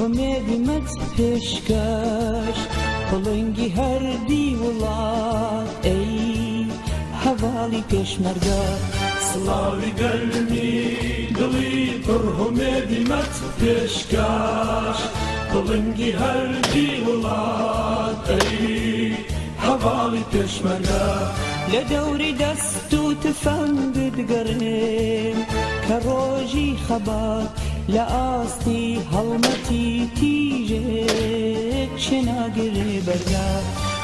هومێدی مەت پێشکەش پڵنگی هەردی وڵات ئەی هەڤاڵی پێشمەرگە. سڵاوی گەرمی دڵی پڕ هومێدی مەت پێشکەش پڵنگی هەردی وڵات ئەی هەڤاڵی پێشمەرگە. لە دەوری دەست و تفەنگت گەڕێم کە ڕۆژی خەبات لە ئاستی هەڵمەتی تیژێک چ ناگرێ بەرگە.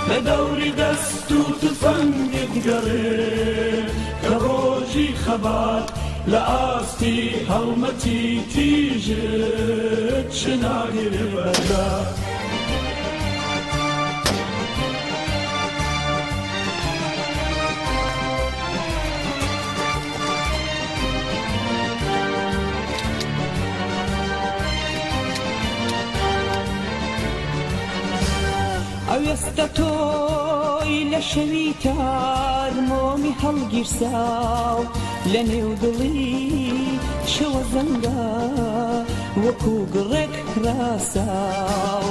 لە دەوری دەست و تفەنگت گەڕێم کە ڕۆژی خەبات لە ئاستی هەڵمەتی تیژێک چ ناگرێ بەرگە. ئەوێستە تۆی لە شەوی تار مۆمی هەڵگیرساو لە نێو دڵی شەوە زەنگا وەکو گڕێک ڕاساو.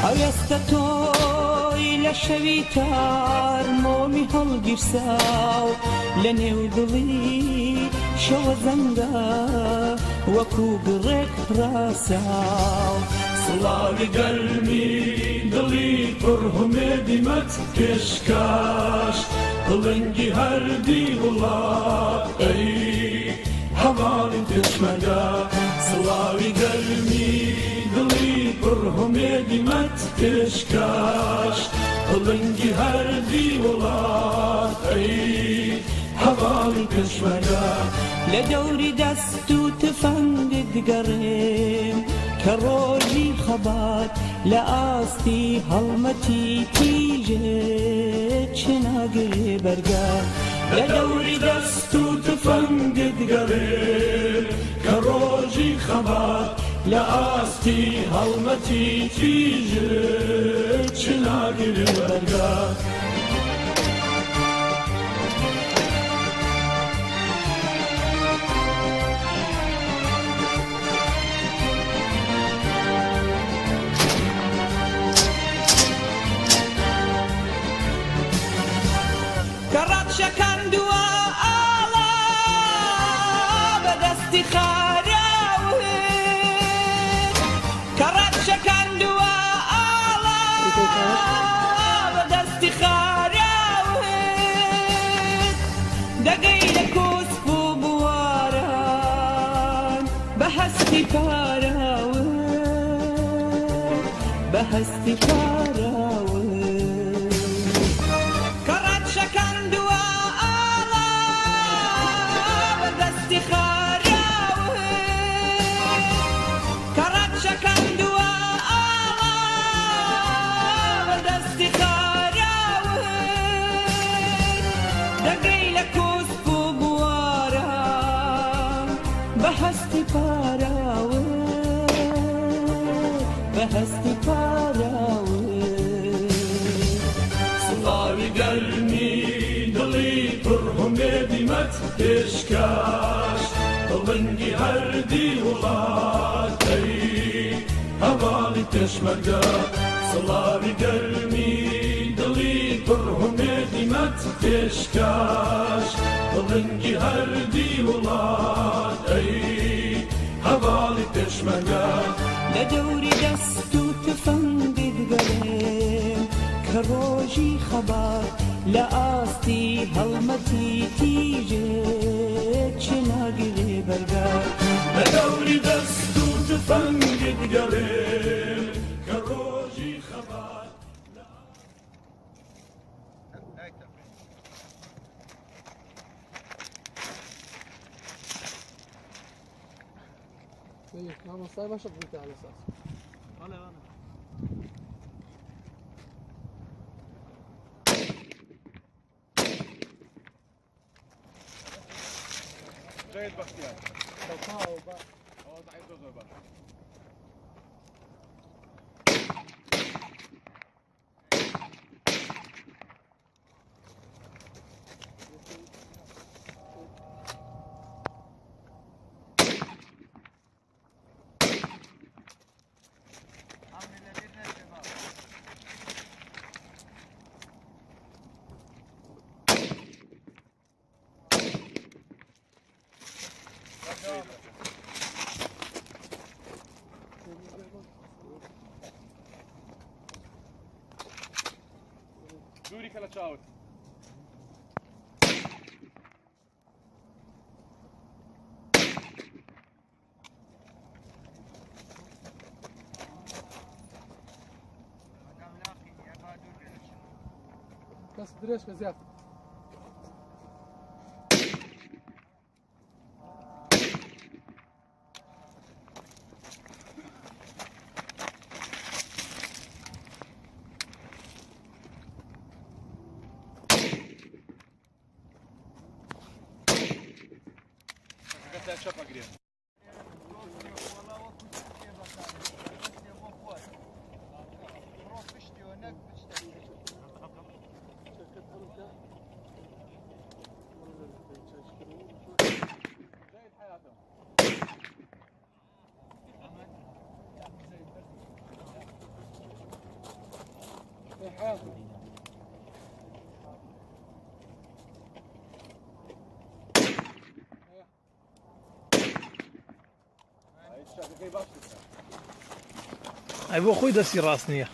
ئەوێستە تۆی لە شەوی تار مۆمی هەڵگیرساو لە نێو دڵی شەوە زەنگا وەکو گڕێک ڕاساو. سڵاوی گەرمی دڵی پڕ هومێدی مەت پێشکەش پڵنگی هەردی وڵات ئەی هەڤاڵی پێشمەرگە. سڵاوی گەرمی دڵی پڕ هومێدی مەت پێشکەش پڵنگی هەردی وڵات ئەی هەڤاڵی پێشمەرگە. لە دەوری دەست و تفەنگت گەڕێم کە ڕۆژی خەبات لە ئاستی هەڵمەتی تیژێ چ ناگرێ بەرگە. لە دەوری دەست و تفەنگت گەڕێم کە ڕۆژی خەبات لە ئاستی هەڵمەتی تیژێ چ ناگرێ بەرگە. کە ڕەتشەکاندووە ئاڵا بە دەستی خاراوت، کە ڕەتشەکاندووە ئاڵا بە دەستی خاراوت، دەگەی لە کۆسپ و بواران بە هەستی پاراوت، بە هەستی پاراوت. کە ڕەتشەکاندووە ئاڵا بە دەستی خاراوت، کە ڕەتشەکاندووە ئاڵا بە دەستی خاراوت، دەگەی لە کۆسپ و بواران بە هەستی پاراوت، بە هەستی پاراوت. سڵاوی گەرمی دڵی پڕ هومێدی مەت پێشکەش پڵنگی هەردی وڵات ئەی هەڤاڵی پێشمەرگە. سڵاوی گەرمی دڵی پڕ هومێدی مەت پێشکەش پڵنگی هەردی وڵات ئەی هەڤاڵی پێشمەرگە. لە دەوری دەست و تفەنگت گەڕێم کە ڕۆژی خەبات لە ئاستی هەڵمەتی تیژێ چ ناگرێ بەرگە. لە دەوری دەست و تفەنگت گەڕێم کە ڕۆژی خەبات مامۆستای مەشق بوویتە على اساس. جيد بختيار ضعيف زۆر باش. چاوت. دەست درێژ کە زیاتر. ئەی بۆ خۆی دەستی ڕاست نییە.